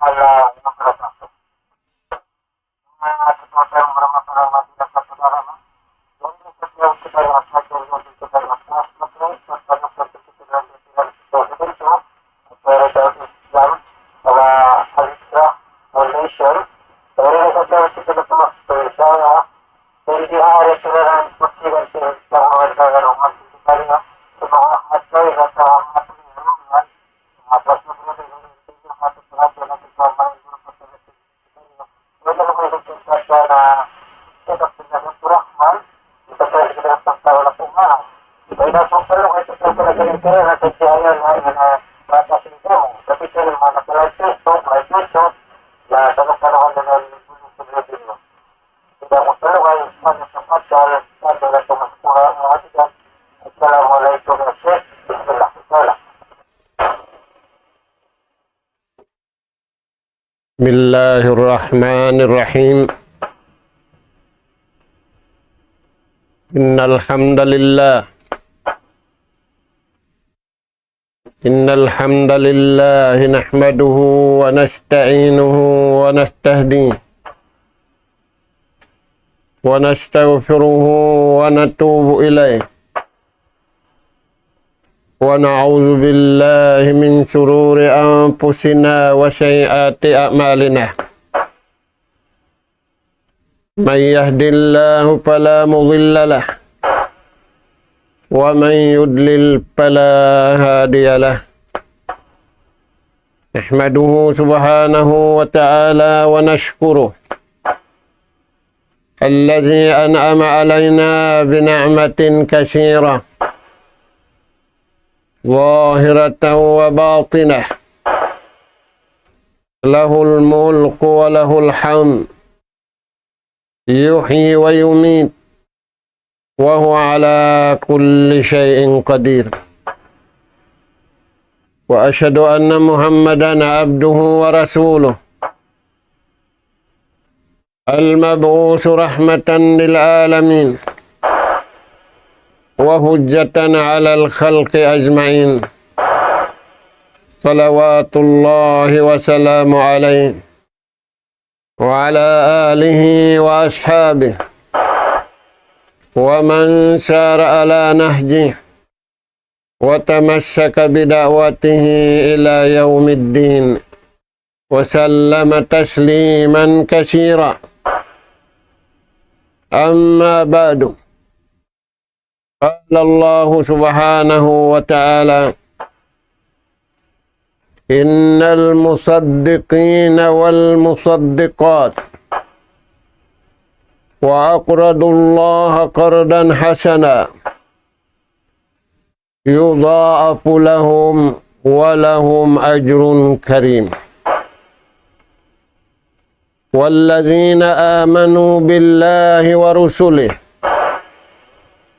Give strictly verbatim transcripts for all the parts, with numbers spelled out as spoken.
وبركاته. السلام عليكم يا شيخ. بسم الله. بسم الله الرحمن الرحيم. إن الحمد لله، إن الحمد لله نحمده ونستعينه ونستهديه ونستغفره ونتوب إليه، ونعوذ بالله من شرور أنفسنا وسيئات أعمالنا. من يهد الله فلا مضل له، ومن يضلل فلا هادي له. نحمده سبحانه وتعالى ونشكره، الذي أنعم علينا بنعمة كثيرة ظاهرة وباطنة، له الملك وله الحمد، يحيي ويميت، وهو على كل شيء قدير. وأشهد أن محمدا عبده ورسوله، المبعوث رحمة للعالمين وحجة على الخلق أجمعين، صلوات الله وسلامه عليه وعلى آله وأصحابه ومن سار على نهجه وتمسك بدعوته إلى يوم الدين، وسلم تسليما كثيرا. أما بعد، قال الله سبحانه وتعالى: إن المصدقين والمصدقات وأقرضوا الله قرضا حسنا يضاعف لهم ولهم أجر كريم. والذين آمنوا بالله ورسله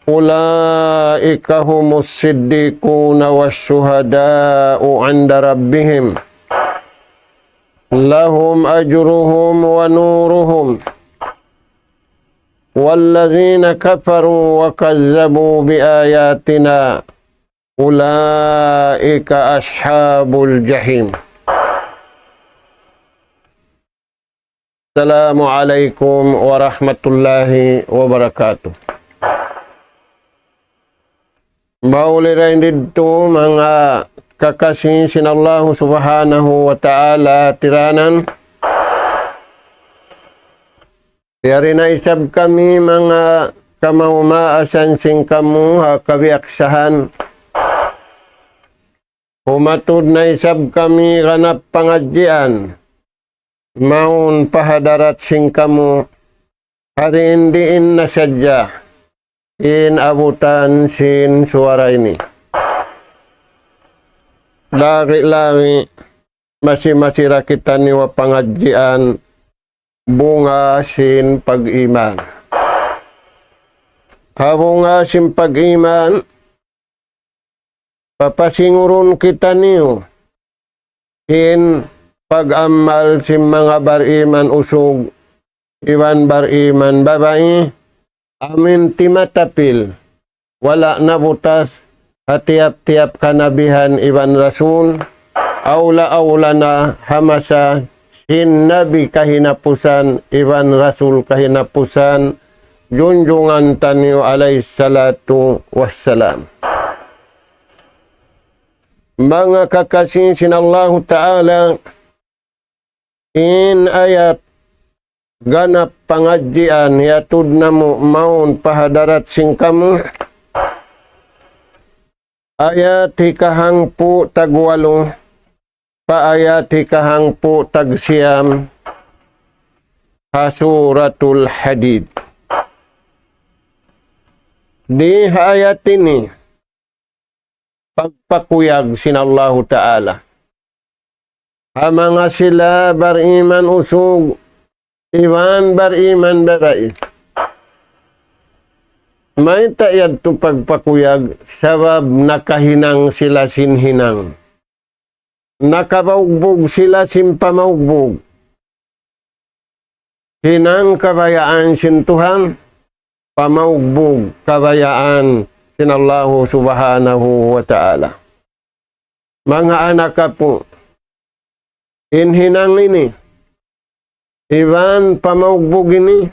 أولئك هم الصديقون والشهداء عند ربهم لهم أجرهم ونورهم والذين كفروا وكذبوا بآياتنا أولئك أصحاب الجحيم. السلام عليكم ورحمة الله وبركاته. Mauli dayn didtu manga kakasi sin Allahu Subhanahu wa Ta'ala tiranan. Yari na isab kami manga kamaumaasan sin kamu ha kabiyaksahan. Humatud na isab kami ganap pangadjian. Mawn pa hadarat sin kamu, ha diin-diin na sadja in abutan sin suwara ini. Lagi-lagi masi-masi da kitaniyu ha pangadjian bunga sin pag-iman. Ha bunga sin pag-iman, papasingurun kitaniyu in pag-amal sin manga bariman usug iban bariman babai, amuin timatapil, wala' nabutas ha tiyap-tiyap kanabihan iban rasul, awla-awla na ha masa in Nabi kahinapusan, iban Rasul kahinapusan, junjungan taniyu alayhi salatu wassalam. Manga kakasi sin Allahu Ta'ala, in ayat ganap pangadjian hiyatud namu' mawn pa hadarat sin kamu, ayat hikahangpu' tagwalu, pa ayat hikahangpu' tagsiyam, ha Suratul Hadid. Di ha ayat ini, pagpakuyag sin Allahu Ta'ala ha manga sila bariman usug, iban bariman babai. Mayta' yadtu pagpakuyag? Sabab nakahinang sila sin hinang. Nakabaugbug sila sin pamaugbug. Hinang kabayaan sin Tuhan, pamaugbug kabayaan sin Allahu Subhanahu wa Ta'ala. Manga anak apu', in hinang ini, iban pamaugbug ini,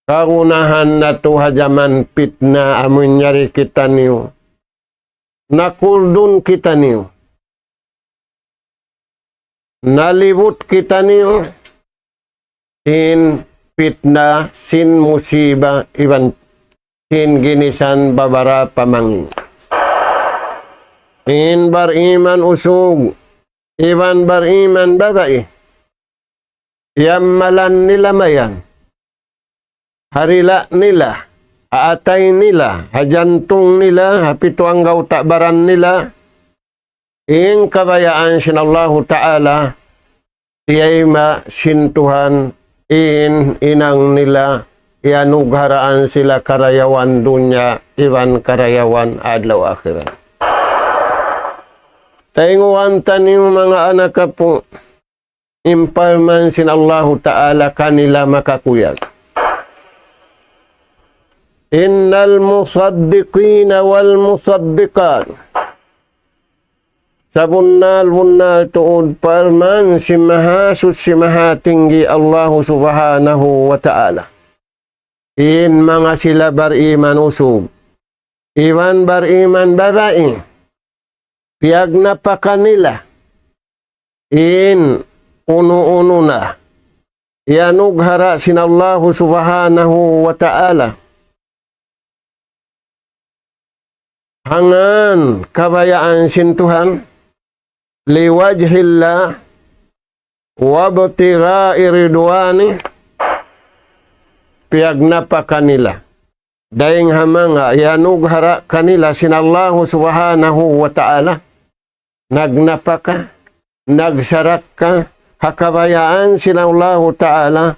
kagunahan natu' ha jaman pitna amun yari kitaniyu. Nakurdun kitaniyu. Nalibut kitaniyu sin pitna, sin musiba, iban sin ginisan babara pamanging. In bariman usug, iban bariman babai, iyammalan nila mayan. Ha dila' nila, ha atay nila, ha jantung nila, ha pitu anggawta' baran nila, in kabayaan sin Allahu Ta'ala, tiyayma' sin Tuhan, in hinang nila, iyanugharaan sila karayawan dunya, iban karayawan adlaw akhirat. Taynguan taniyu manga anak apu', in parman sin Allahu Ta'ala kanila makakuyag. إن المصدقين والمصدقات. Sabunnal-bunnal tuud parman sin Mahasuchi Mahatinggi Allahu Subhanahu wa Ta'ala. In manga sila bariman usug, iban bariman babai, piyagnapaka nila in unu-unu na iyanughara' sin Allahu Subhanahu wa Ta'ala. Hangkan kabayaan sin Tuhan, لوجه الله وابتغاء رضوانه, piyagnapaka nila dayn ha manga iyanughara' kanila sin Allahu Subhanahu wa Ta'ala, nagnapaka, nagsarakka, ha kabayaan sin Allahu Ta'ala,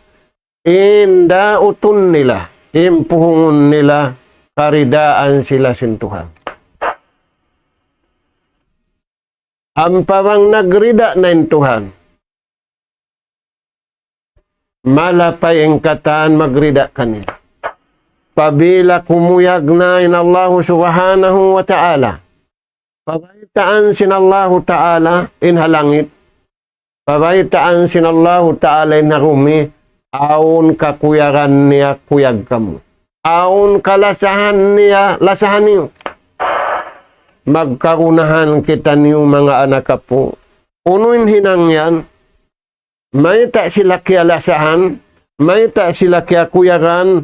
in dautun nila, in puhungun nila, karidaan sila sin Tuhan. Ampa bang nagrida na in Tuhan, malapay in katan magrida kanila. Pabila kumuyag na in Allahu Subhanahu wa Ta'ala, pabaytaan sin Allahu Ta'ala in ha langit, pabaytaan sin Allahu Ta'ala in ha gumi, awn kakuyagan niya kuyag kamu. Awn kalasahan niya lasahan niyu. Magkagunahan kitaniyu manga anak apu'. Unu in hinang yan? Mayta' sila kiyalasahan, mayta' sila kiyakuyagan,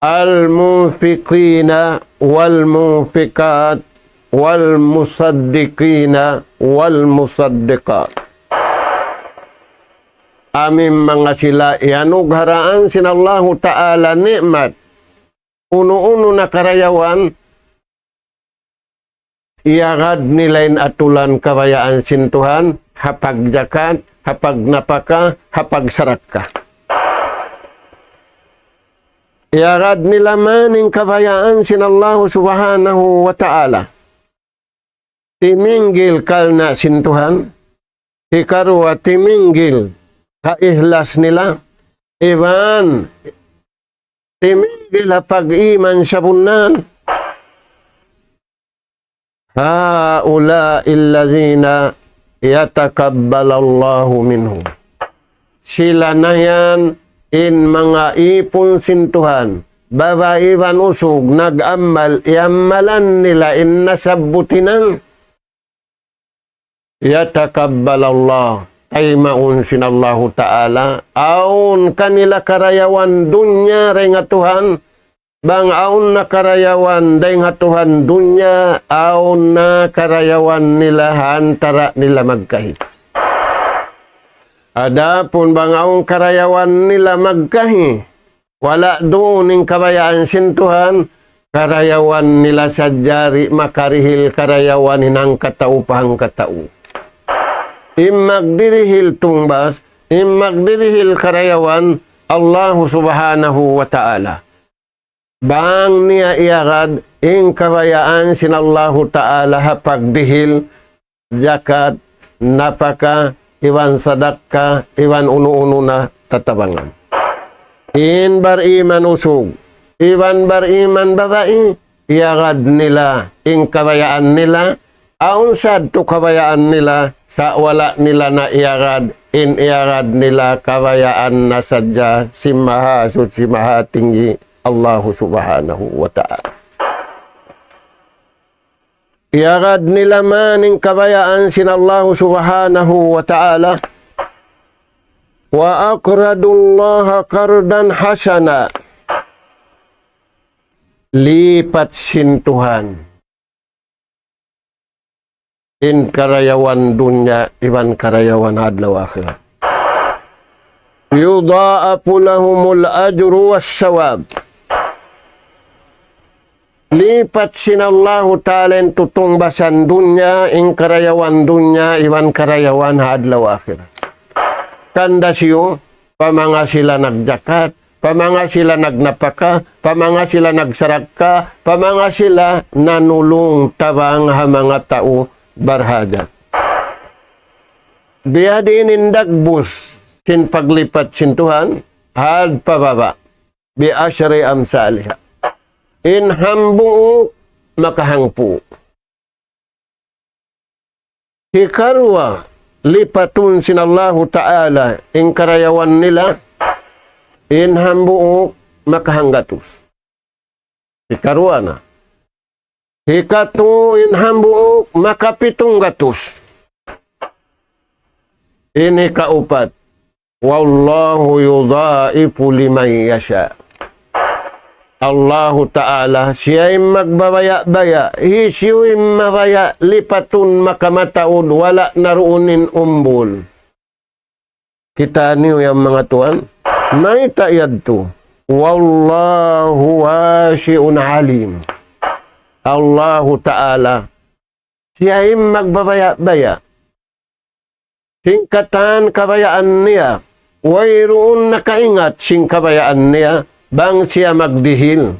المنفقين والمنفقات والمصدقين والمصدقات. Amu in manga sila iyanugharaan sin Allahu Ta'ala ni'mat, unu-unu na karayawan, iyagad nila in atulan kabayaan sin Tuhan, ha pagjakat, ha pagnapaka, ha pagsarakka. Iyagad nila man in kabayaan sin Allahu Subhanahu wa Ta'ala. Timinggil karna' sin Tuhan. Hikaruwa, timinggil ha ihlas nila. Iban timinggil ha pag-iman sabunnal. هؤلاء الذين يتقبل الله منهم. Sila na yan in manga ipun sin Tuhan, babai iban usug, nag-amal, iyamalan nila in nasabbut hinang. يتقبل الله, taymaun sin Allahu Ta'ala, awn kanila karayawan dunya dayn ha Tuhan, bang awn na karayawan dayn ha Tuhan dunya, awn na karayawan nila ha antara nila magkahi. Adapun bang awn karayawan nila magkahi, wala' duun in kabayaan sin Tuhan, karayawan nila sadja di' makarihil karayawan in hangkatau pa hangkatau. In magdirihil tungbas, in magdirihil karayawan, Allahu Subhanahu wa Ta'ala. Bang niya iyagad in kabayaan sin Allahu Ta'ala ha pagdihil, jakat, napaka, iban sadakka, iban unu-unu na tatabangan. In bariman usug, iban bariman babai, iyagad nila in kabayaan nila, awn sadtu kabayaan nila, sa' wala' nila na iyagad, in iyagad nila kabayaan na sadja sin Mahasuchi Mahatinggi Allahu Subhanahu wa Ta'ala. Iyagad nila man in kabayaan sin Allahu Subhanahu wa Ta'ala. وأقرضوا الله قرضا حسنا. Lipat sin Tuhan in karayawan dunya iban karayawan adlaw akhirat. يضاعف لهم الأجر والثواب. Lipat sin Allahu Ta'ala in tutungbasan dunya, in karayawan dunya, iban karayawan ha adlaw akhirat. Kanda siyu, pa manga sila nagjakat, pa manga sila nagnapaka, pa manga sila nagsarakka, pa manga sila nanulung tabang ha manga tau barhajat. Biya' diin in dagbus sin paglipat sin Tuhan, had pa baba'. بعشر أمثالها. In hambuuk, maka hangpu'. Hikaruwa, lipatun sin Allahu Ta'ala in karayawan nila, in hambuuk, maka hanggatus. Hikaruwa na. Hikatu, in hambuuk, maka pitung gatus. In hikaupat, والله يضاعف لمن يشاء. Allahu Ta'ala, siya in magbabaya'-baya', hisiyu in mabaya' lipatun makamataud, wala' na duun in umbul. Kitaa niyu yan manga tuwan, mayta' yadtu? والله واسع عليم. Allahu Ta'ala, siya in magbabaya'-baya'. Sin katan kabayaan niya, wayruun nakaingat sin kabayaan niya, bang siya magdihil.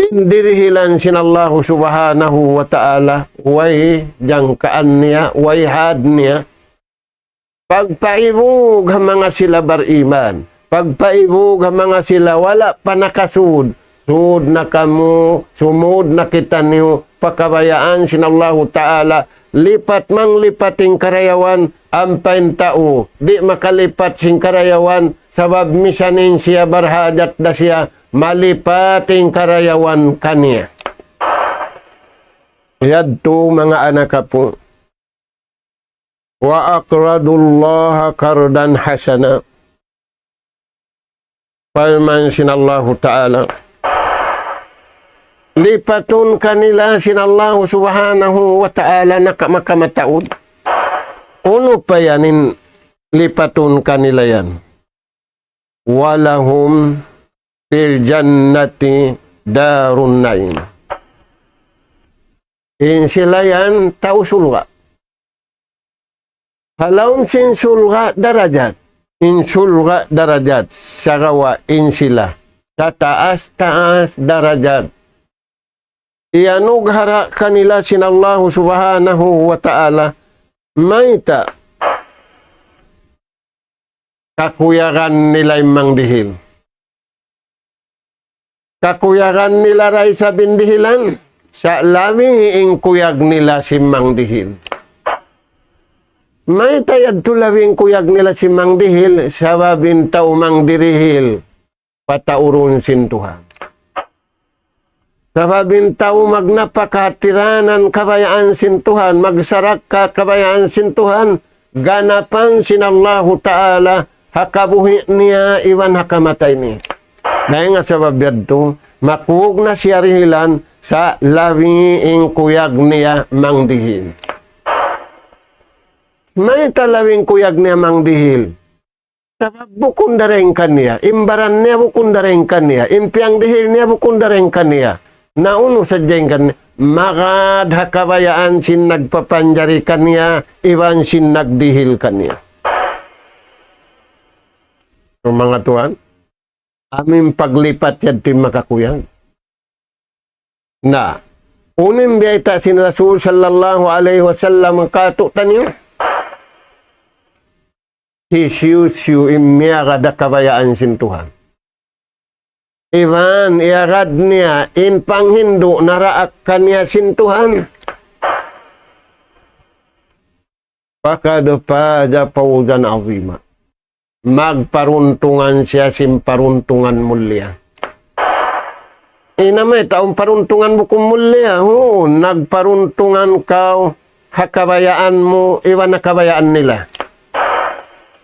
In dirihilan sin Allahu Subhanahu wa Ta'ala, way jangkaan niya, way had niya. Pagpaibug ha manga sila bariman, pagpaibug ha manga sila wala' pa nakasud, sud na kamu, sumud na kitaniyu pa kabayaan sin Allahu Ta'ala, lipat manglipat in karayawan, ampa in tau di' makalipat sin karayawan, sabab misan in siya barhajat da siya, malipat in karayawan kaniya. Yadtu manga anak apu'. وأقرضوا الله قرضا حسنا. Parman sin Allahu Ta'ala, lipatun kanila sin Allahu Subhanahu wa Ta'ala naka-, makamataud. Unu pa yan in lipatun kanila yan? ولهم في الجنة دار النعيم. In sila yan tau surga'. Ha lawm sin surga' darajat. In surga' darajat. Sagawa' in sila sataas-taas darajat. Iyanughara' kanila sin Allahu Subhanahu wa Ta'ala. Mayta'? Kakuyagan nila in mangdihil. Kakuyagan nila da isab in dihilan, sa' labi in kuyag nila sin mangdihil. Mayta' yadtu lawing kuyag nila sin mangdihil? Sabab in tau mangdirihil, pataurun sin Tuhan. Sabab in tau magnapakatiranan kabayaan sin Tuhan, magsarakka kabayaan sin Tuhan, ganapan sin Allahu Ta'ala ha kabuhi' niya iban ha kamatay niya. Dayn ha sabab yadtu, makug na siya dihilan sa' labi in kuyag niya mangdihil. Mayta' labi in kuyag niya mangdihil? Sabab bukun dayn kaniya, in baran niya bukun dayn kaniya, in piyangdihil niya bukun dayn kaniya. Na unu sadja in kaniya? Magad ha kabayaan sin nagpapanjari kaniya, iban sin nagdihil kaniya. So, manga tuwan, amu in paglipat yadtu in makakuyag. Na, unu in biyayta' sin Rasul sallallahu alayhi wasallam kātu'niyu? Hisiyu-siyu in miyagad ha kabayaan sin Tuhan, iban iyagad niya in panghindu' naraak kaniya sin Tuhan, فقد فاز فوزا عظيما. Magparuntungan siya sin paruntungan mulia. Ina, mayta' in paruntungan bukun mulia? Hu, nagparuntungan kaw ha kabayaan mu iban ha kabayaan nila.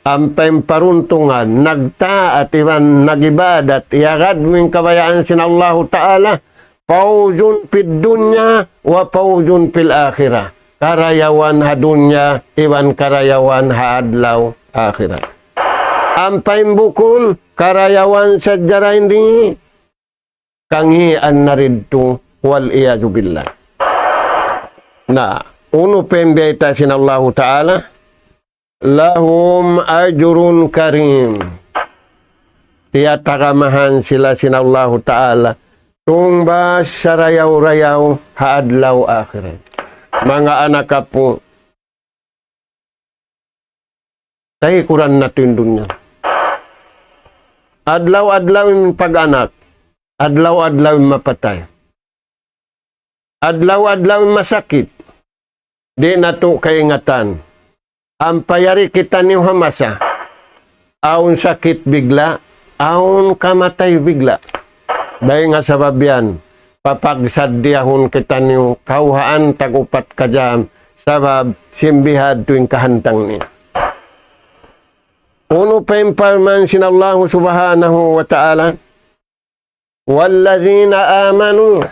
Ampa in paruntungan, nagtaat iban nag-ibadat, iyagad mu in kabayaan sin Allahu Ta'ala, فوز في الدنيا وفوز في الآخرة. Karayawan ha dunya, iban karayawan ha adlaw akhirat. Ampa in bukun, karayawan sadja dayn di, kangīan na didtu, والعياذ بالله. Na, unu pa in biyayta' sin Allahu Ta'ala? لهم أجر كريم. Tiyatagamahan sila sin Allahu Ta'ala tungbas sarayaw-rayaw ha adlaw akhirat. Manga anak apu', taykuran natu' in dunya. Adlaw-adlaw in pag-anak, adlaw-adlaw in mapatay. Adlaw-adlaw in masakit. Di' natu' kaingatan. Ampa yari kitaniyu ha masa, awn sakit bigla', awn kamatay bigla'. Dayn ha sabab yan, papagsaddiyahun kitaniyu kawhaan tag-upat ka jam, sabab sin bihadtu in kahantang niya. Unu pa in parman sin Allahu Subhanahu wa Ta'ala? والذين آمنوا.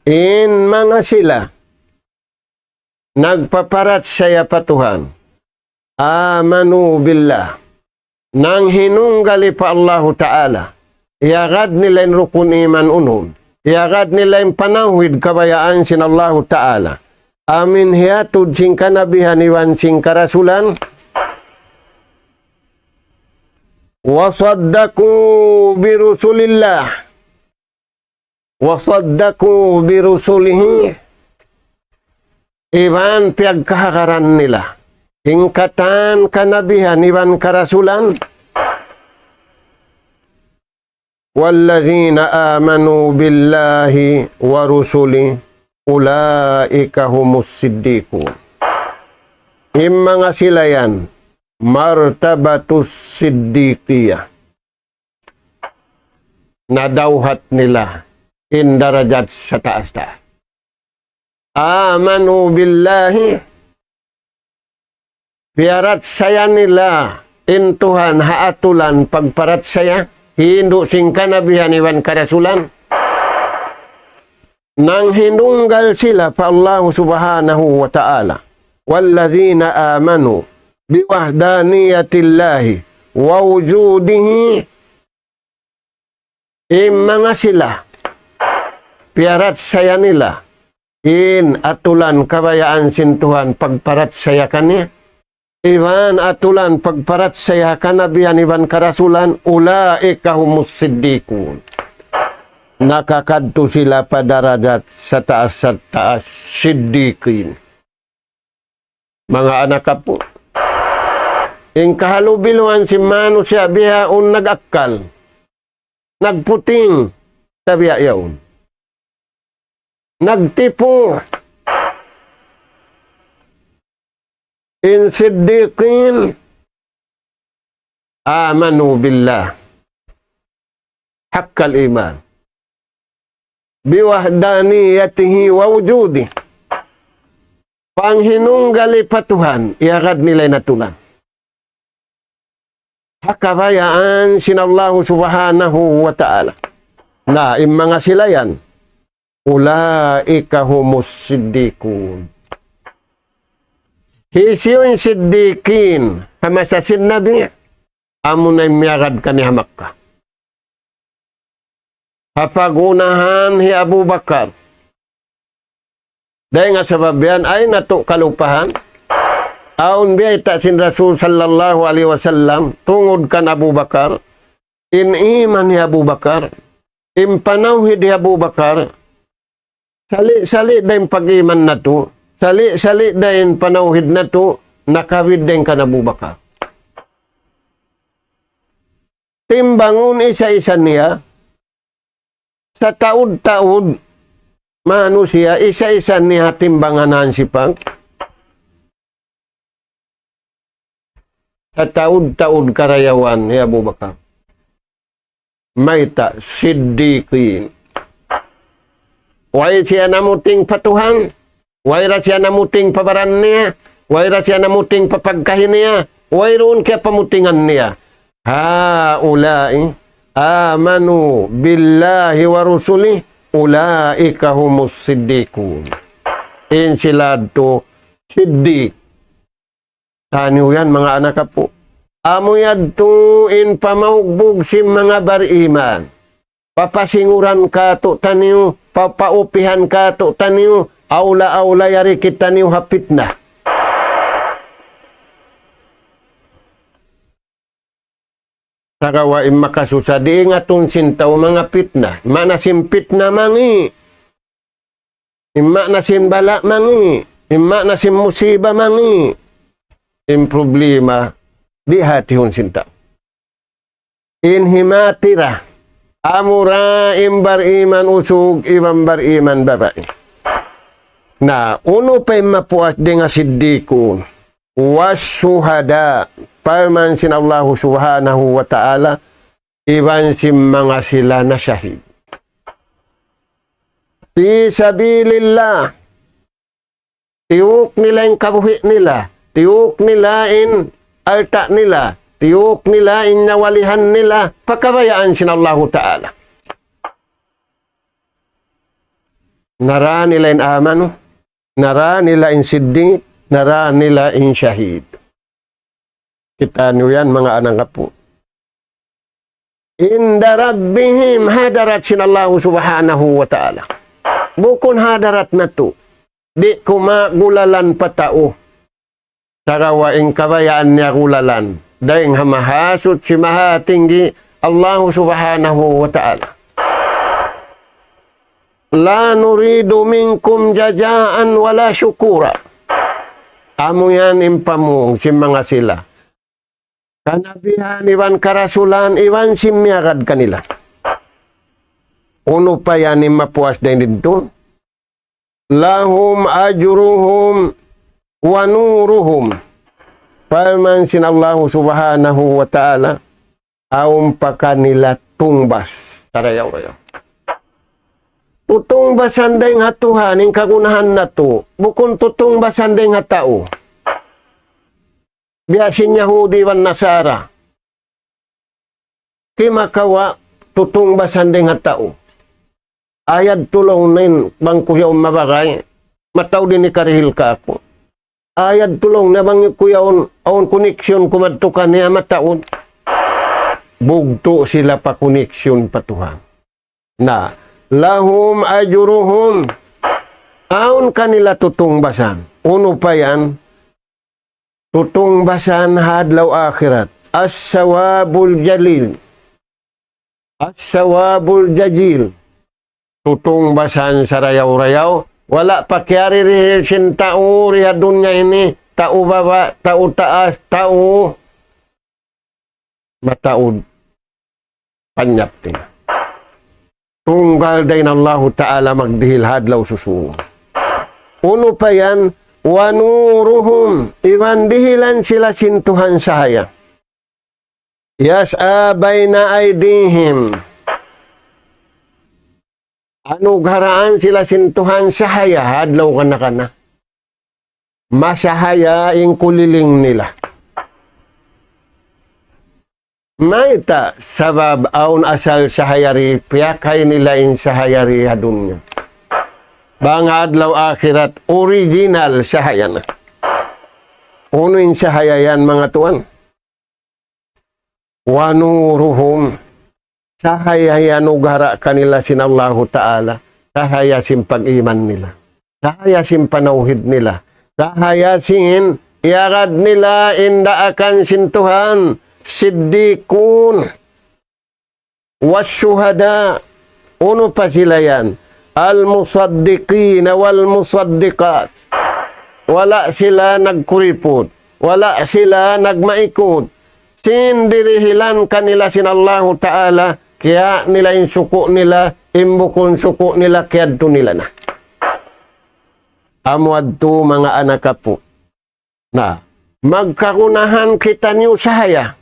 In manga sila nagpaparachaya pa Tuhan. آمنوا بالله. Nanghinunggali pa Allahu Ta'ala. Iyagad nila in rukun iman unum. Iyagad nila in panawhid kabayaan sin Allahu Ta'ala. Amu in hiyatud sin kanabihan iban sin karasulan. وصدقوا برسل الله. وصدقوا برسله. Iban piyagkahagaran nila in katan kanabihan iban karasulan. والذين آمنوا بالله ورسله أولئك هم الصديقون. In manga sila yan, martabatus siddiqiyah. Nadawhat nila in darajat sataas-taas. آمنوا بالله. Piyarachaya nila in Tuhan ha atulan pagparachaya, hindu' sin kanabihan iban karasulan. Nanghinunggal sila pa Allahu Subhanahu wa Ta'ala. والذين آمنوا بوحدانية الله ووجوده. In manga sila, piyarachaya nila in atulan kabayaan sin Tuhan pagparachaya kaniya. Iban atulan pagparachaya kanabihan iban karasulan, أولئك هم الصديقون. Nakakadtu sila pa darajat sataas-sataas siddiqin. Manga anak apu', in kahalubiluhan sin manusiya' bihaun nag-akkal, nagputing, tabiya' yaun. Nagtipu'. In siddiqin, آمنوا بالله حق الإيمان بوحدانيته ووجوده. Panghinunggali pa Tuhan, iyagad nila in aturan. Ha kabayaan sin Allahu Subhanahu wa Ta'ala. Na, in manga sila yan, أولئك هم الصديقون. Hisiyu in siddiqin, ha masa sin Nabi, amuna in miyagad kaniya ha Makkah. Ha pag-unahan hi Abu Bakar. Dayn ha sabab yan, ayaw natu' kalupahan. Awn biyayta' sin Rasul sallallahu alayhi wasallam, tungud kan Abu Bakar, in iman hi Abu Bakar, in panawhid hi Abu Bakar, sali'-sali' da in pag-iman natu', sali'-sali' da in panawhid natu', nakawid da in kan Abu Bakar. Timbangun isa-isa niya, sataud-taud manusiya', isa-isa niya timbangan hansipat. Sataud-taud karayawan hi Abu Bakar. Mayta'? Siddiqin. Way siya namuting pa Tuhan, way da siya namuting pa baran niya, way da siya namuting pa pagkahi niya, wayruun kiyapamutingan niya. هؤلاء آمنوا بالله ورسله أولئك هم الصديقون. In sila yadtu siddiq. Taniyu yan, manga anak apu'. Amu yadtu in pamaugbug sin manga bariman. Papasinguran katu'taniyu, papaupihan katu'taniyu, awla-awla yari kitaniyu ha pitna. Sagawa' in makasusa, di' ingatun sin tau manga pitna. Maana sin pitna mangi'. In maana sin bala' mangi'. In maana sin musiba mangi'. In problema, di' hatihun sin tau. In himati ra, amura in bariman usug iban bariman babai. Na, unu pa in mapuas dayn ha siddiqun? والشهداء, parman sin Allahu Subhanahu wa Ta'ala, iban sin manga sila nashahid. في سبيل الله, tiyuk nila in kabuhi' nila, tiyuk nila in alta' nila, tiyuk nila in nyawalihan nila, pa kabayaan sin Allahu Ta'ala. Nara nila in amanu, nara nila in siddiq, nara nila in shahid. Kitaniyu yan, manga anak apu'. عند ربهم, hadarat sin Allahu Subhanahu wa Ta'ala. Bukun hadarat natu'. Di' kumagulalan pa tau. Sagawa' in kabayaan niya gulalan. Dayn ha Mahasuchi Mahatinggi, Allahu Subhanahu wa Ta'ala. لا نريد منكم جزاء ولا شكورا. Amu yan in pamung sin manga sila kanabihan iban karasulan iban sin miyagad kanila. Unu pa yan in mapuas dayn didtu? لهم أجرهم ونورهم. Parman sin Allahu Subhanahu wa Ta'ala, awn pa kanila tungbas. Sarayaw-rayaw. Tutungbasan dayn ha Tuhan in kagunahan natu', bukun tutungbasan dayn ha tau. Biya' sin Yahudi iban Nasara. Kimakawa' tutungbasan dayn ha tau. Ayad tulung nain bang ku yaun mabagay, mataud in hikarihil kāku'. Ayad tulung na bang ku yaun, awn connection ku madtu kaniya mataud. Bugtu' sila pa connection pa Tuhan. Na, لهم أجرهم. Awn kanila tutungbasan. Unu pa yan? Tutungbasan ha adlaw akhirat. الثواب الجليل. الثواب الجزيل. Tutungbasan sarayaw-rayaw. Wala' pakiyaririhil sin tau di ha dunya ini. Tau baba', tau taas, tau mataud, panyapting. Tunggal dayn Allahu Ta'ala magdihil ha adlaw susūngun. Unu pa yan? ونورهم, iban dihilan sila sin Tuhan sahaya. يسعى بين أيديهم, anugaraan sila sin Tuhan sahaya ha adlaw kana-kana. Masahaya in kuliling nila. Mayta'? Sabab awn asal sahaya di, piyakay nila in sahaya di ha dunya. Bang ha adlaw akhirat, original sahaya na. Unu in sahaya yan, manga tuwan? ونورهم. Sahaya yan anugaraan kanila sin Allahu Ta'ala. Sahaya sin pag-iman nila. Sahaya sin panawhid nila. Sahaya sin iyagad nila in daakan sin Tuhan. Siddiqun. والشهداء. Unu pa sila yan? المصدقين والمصدقات. Wala' sila nagkuriput. Wala' sila nagmaikut. Sin dirihilan kanila sin Allahu Ta'ala, kiya' nila in suku' nila, in bukun suku' nila, kiyadtu nila na. Amu yadtu manga anak apu'. Na, magkagunahan kitaniyu sahaya.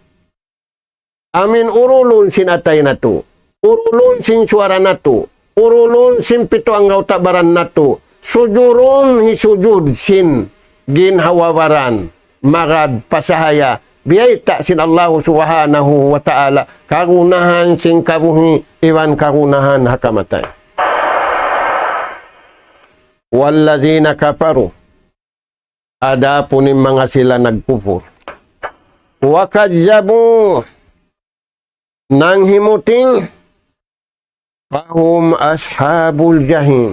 Amin urulun sin atay natu', urulun sin suwara natu', urulun sin pitu anggawta' baran natu', sujurun hisujud sin ginhawa-baran, magad pa sahaya, biyayta' sin Allahu Subhanahu wa Ta'ala, kagunahan sin kabuhi', iban kagunahan ha kamatay. والذين كفروا. Adapun in manga sila nagkupur. وكذبوا. Nanghimuting. فهم أصحاب الجحيم.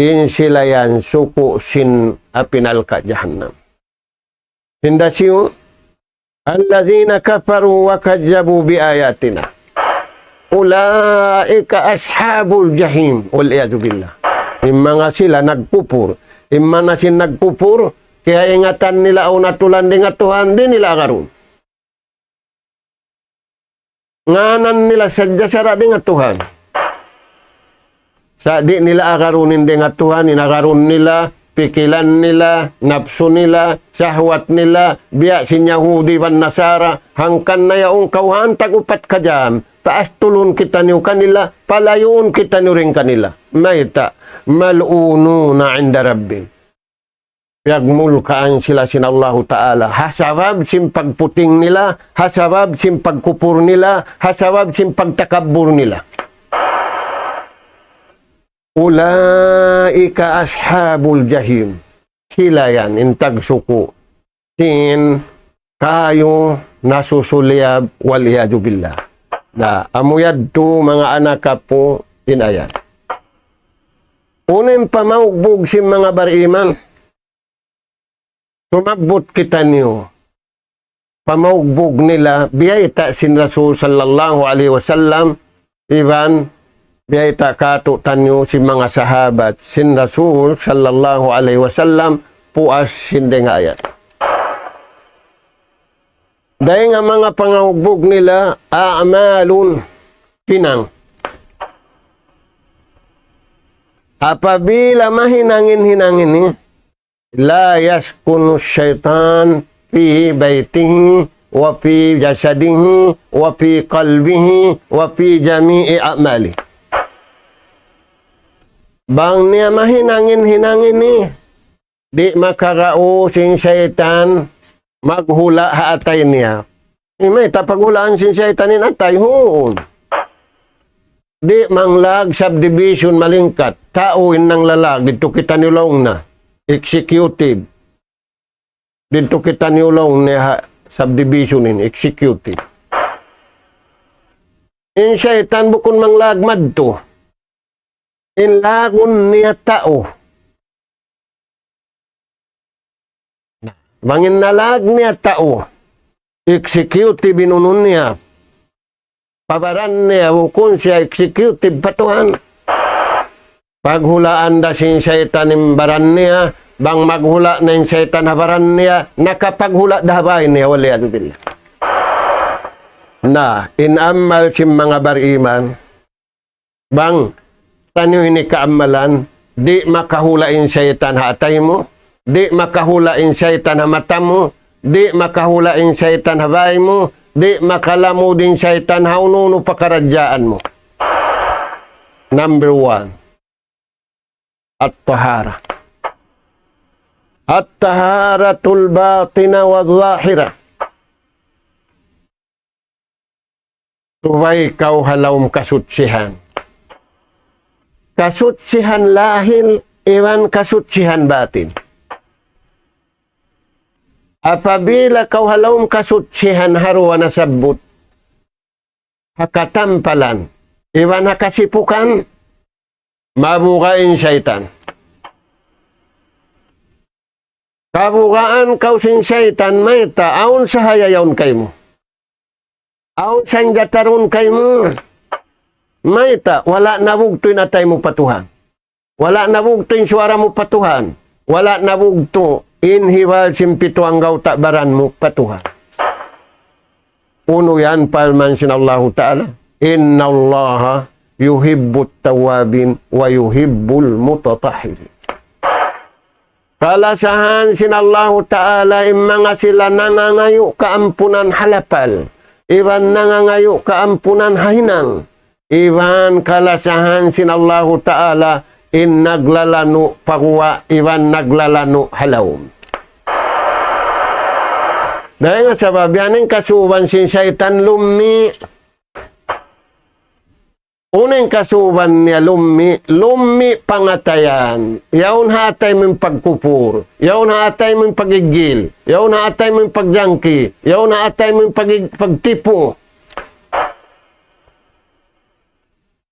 In sila yan suku' sin api narka' jahannam. Hinda siyu, الذين كفروا وكذبوا بآياتنا أولئك أصحاب الجحيم والعياذ بالله. In manga sila nagkupur. In manga sin nagkupur, kiyaingatan nila awn atulan dayn ha Tuhan, di' nila agarun. Ngānan nila sadja sara' dayn ha Tuhan. Sa' di' nila agarun in dayn ha Tuhan, in agarun nila, pikilan nila, napsu nila, sahwat nila, biya' sin Yahudi iban Nasara, hangkan na yaun kawhaan tag-upat ka jam, paastulun kitaniyu kanila, palayuun kitaniyu dayn kanila. Mayta', ملعونون عند ربهم. Piyagmulkaan sila sin Allahu Ta'ala. Ha sabab sin pagputing nila, ha sabab sin pagkupur nila, ha sabab sin pagtakabbur nila. أولئك أصحاب الجحيم. Sila yan, in tagsuku'. Sin kayu nasusuliyab, والعياذ بالله. Na, amu yadtu manga anak apu' in ayat. Unu in pamaugbug sin manga bariman. Sumabbut kitaniyu. Pamaugbug nila, biyayta' sin Rasul sallallahu alayhi wasallam, iban biyayta' kātu'niyu sin manga sahabat sin Rasul sallallahu alayhi wasallam, puas sin dayn ha ayat. Dayn ha manga pangaugbug nila, أعمال, hinang. Apabila mahinang in hinang ini, لا يسكن الشيطان في بيته وفي جسده وفي قلبه وفي جميع أعماله. Bang niya mahinang in hinang ini, di' makaraus in saytan maghula' ha atay niya. Mayta' paghulaan sin saytan in atay, huun. Di' manglag subdivision malingkat. Tau in nanglalag, didtu kitaniyu laung na. Executive. Didtu kitaniyu laung na ha subdivision in, executive. In saytan bukun manglag madtu. In lagun niya tau. Bang in nalag niya tau, executive in unu niya, pa baran niya, bukun siya executive pa Tuhan. Paghulaan da sin saytan in baran niya, bang maghula' na in saytan ha baran niya, nakapaghula' da ha bāy niya, والعياذ بالله. Na, in amal sin manga bariman, bang taniyu ini kaamalan, di' makahula' in saytan ha atay mu, Di' makahula' in saytan ha mata mu, di' makahula' in saytan ha bāy mu, di' makalamud in saytan ha unu-unu pakaradjaan mu. Number one, at-tahara. At-taharatul batina wa zahira. Subay kaw ha lawm kasutsihan. Kasutsihan lahil iban kasutsihan batin. Apabila kaw ha lawm kasutsihan ha duwa nasabbut, ha katampalan, iban ha kasipukan, mabuga' in saytan. Kabugaan kaw sin saytan, mayta', awn sahaya yaun kaymu. Awn sanjata duun kaymu. Mayta', wala' nabugtu' in atay mu pa Tuhan. Wala' nabugtu' in suwara mu pa Tuhan. Wala' nabugtu' in hibal sin pitu anggawta' baran mu pa Tuhan. Unu yan parman sin Allahu Ta'ala? إِنَّ اللَّهَ يُحِبُّ التَّوَّابِينَ وَيُحِبُّ الْمُتَطَهِّرِينَ. Kalasahan sin Allahu Ta'ala in manga sila nangangayu' kaampunan ha lapal, iban nangangayu' kaampunan ha hinang, iban kalasahan sin Allahu Ta'ala in naglalanu' pa guwa', iban naglalanu' ha lawm. Dayn ha sabab yan in kasuban sin saytan lummi'. Unu in kasuban niya lummi', lummi' pangatayan. Yaun ha atay mu in pagkupur, yaun ha atay mu in pag-iggil, yaun ha atay mu in pagjangki, yaun ha atay mu in pag-, pagtipu.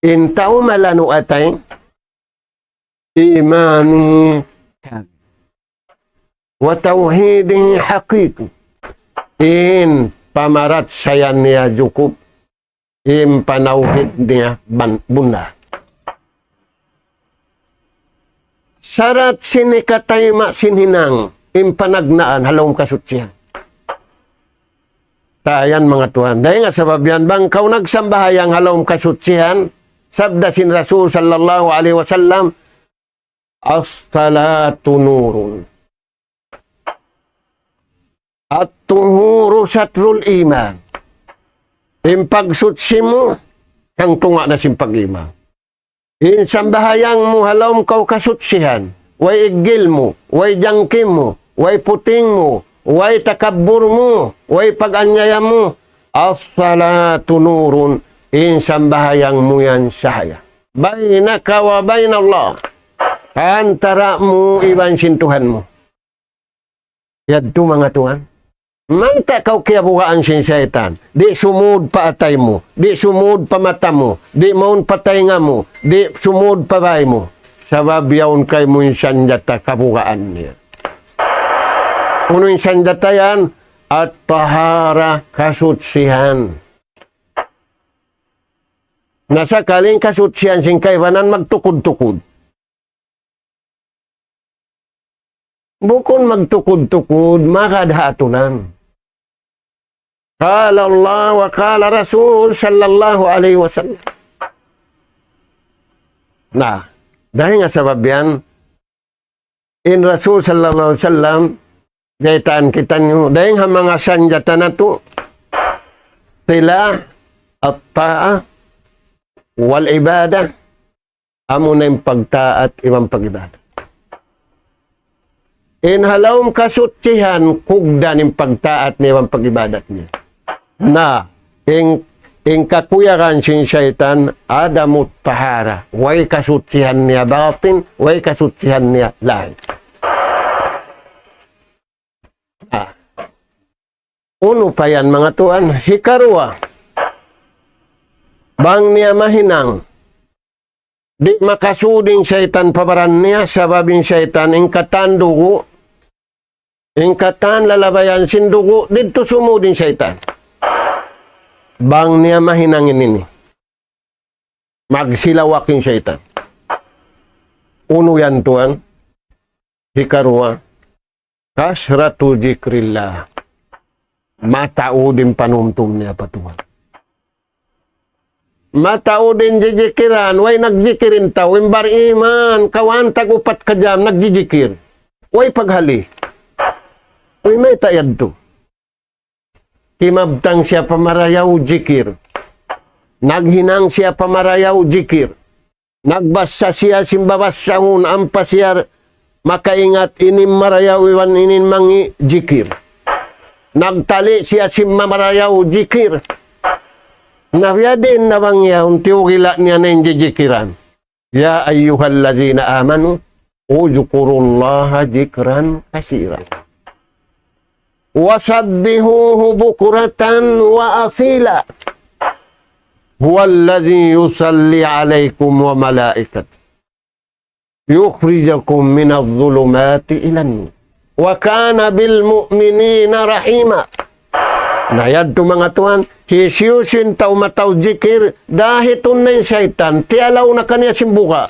In tau malanu' atay, إِيمَانِهِ كَامِلٌ وَتَوْحِيدِهِ حَقِيقِي. In pamarachaya niya jukup, in panawhid niya ban-, bunda. Sarat sin hikatayma' sin hinang, in panagnaan ha lawm kasutsihan. Tayan manga tuwan. Dayn ha sabab yan bang kaw nagsambahayang ha lawm kasutsihan, sabda sin Rasul sallallahu alayhi wasallam, الصلاة نور الطهور شطر الإيمان. In pagsuchi mu, hangtunga' na sin pag-iman. In sambahayang mu ha lawm kaw kasutsihan, way iggil mu, way jangki mu, way puting mu, way takabbur mu, way pag-anyaya mu. الصلاة نور, in sambahayang mu yan sahaya. بينك وبين الله. Antara' mu iban sin Tuhan mu. Yadtu manga tuwan. Mayta' kaw kiyabugaan sin saytan? Di' sumud pa atay mu, di' sumud pa mata mu, di' mawn pa taynga mu, di' sumud pa bāy mu. Sabab yaun kaymu in sanjata kabugaan niya. Unu in sanjata yan? At-tahara, kasutsihan. Na sakali in kasutsihan sin kaibanan magtukud-tukud. Bukun magtukud-tukud, magad ha aturan. قال الله وقال رسول صلى الله عليه وسلم. Na, dayn ha sabab yan, in Rasul sallallahu alayhi wasallam, baytaan kitaniyu, dayn ha manga sanjata natu', سلاح الطاعة والعبادة, amuna in pagtaat iban pag-ibadat. In ha lawm kasutsihan, kugdan in pagtaat niya iban pag-ibadat niya. Na, in, in kakuyagan sin saytan, عدم الطهارة. Way kasutsihan niya batin, way kasutsihan niya lahil. Ah. Unu pa yan, manga tuwan? Hikaruwa, bang niya mahinang, di' makasud in saytan pa baran niya, sabab in saytan in katan dugu', in katan lalabayan sin dugu', didtu sumud in saytan. Bang niya mahinang ini, magsilawak in saytan. Unu yan, tuwan? Hikaruwa, كثرة ذكر الله. Mataud in panumtum niya pa Tuhan. Mataud in jijikiran, way nagjikir in tau, in bar-iman, kawhaan tag-upat ka jam, nagjijikir. Way paghali. Uy, mayta' yadtu. Timabtang siya pa marayaw jikir. Naghinang siya pa marayaw jikir. Nagbassa siya sin babassahun ampa siya makaingat ini in marayaw iban ini in mangi' jikir. Nagtali siya sin marayaw jikir. Na biyadiin na bang yaun tiyugila' niya na in jijikiran. يا أيها الذين آمنوا اذكروا الله ذكرا كثيرا وسبحوه بكرة وأصيلا هو الذي يصلي عليكم وملائكته يخرجكم من الظلمات إلى النور وكان بالمؤمنين رحيما. Na yadtu manga tuwan, hisiyu-siyu in tau mataud jikir, dahitun na in saytan, tiyalaw na kaniya sin buga'.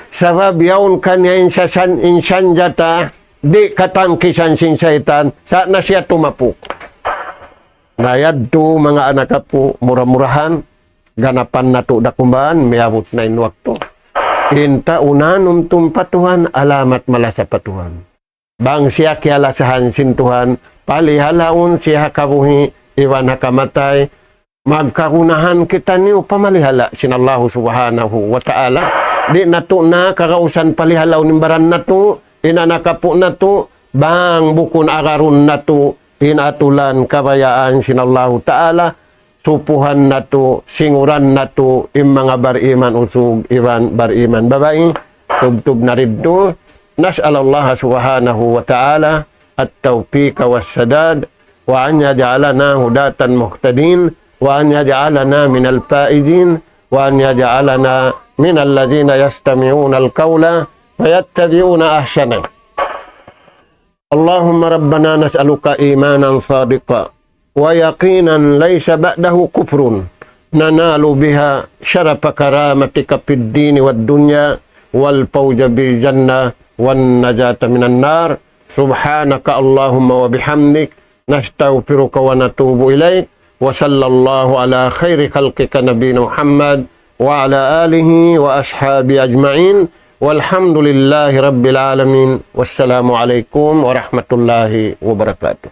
Sabab yaun kaniya in sasan-, in sanjata, di' katangkisan sin saytan, sa' na siya tumapuk. Na yadtu manga anak apu', mura-murahan, ganapan natu' da kuman, miyabut na in waktu. In tau nanumtum pa Tuhan, alamat malasa pa Tuhan. Bang siya kiyalasahan sin Tuhan, palihalaun siya ha kabuhi', iban ha kamatay, magkagunahan kitaniyu pamalihala sin Allahu Subhanahu wa Ta'ala. Di' natu' na kagausan palihalaun in baran natu', in anak apu' natu', bang bukun agarun natu', in atulan kabayaan sin Allahu Ta'ala, supuhan natu', singuran natu', in manga bariman usug, iban bariman babai, tubtub na didtu. نسأل الله سبحانه وتعالى التوفيق والسداد، وأن يجعلنا هداة مهتدين، وأن يجعلنا من الفائزين، وأن يجعلنا من الذين يستمعون القول فيتبعون أحسنه. اللهم ربنا نسألك إيمانا صادقا ويقينا ليس بعده كفر ننال بها شرف كرامتك في الدين والدنيا والفوز بالجنة والنجاة من النار. سبحانك اللهم وبحمدك نستغفرك ونتوب إليك. وصلى الله على خير خلقك نبينا محمد وعلى آله وأصحابه أجمعين. والحمد لله رب العالمين. والسلام عليكم ورحمة الله وبركاته.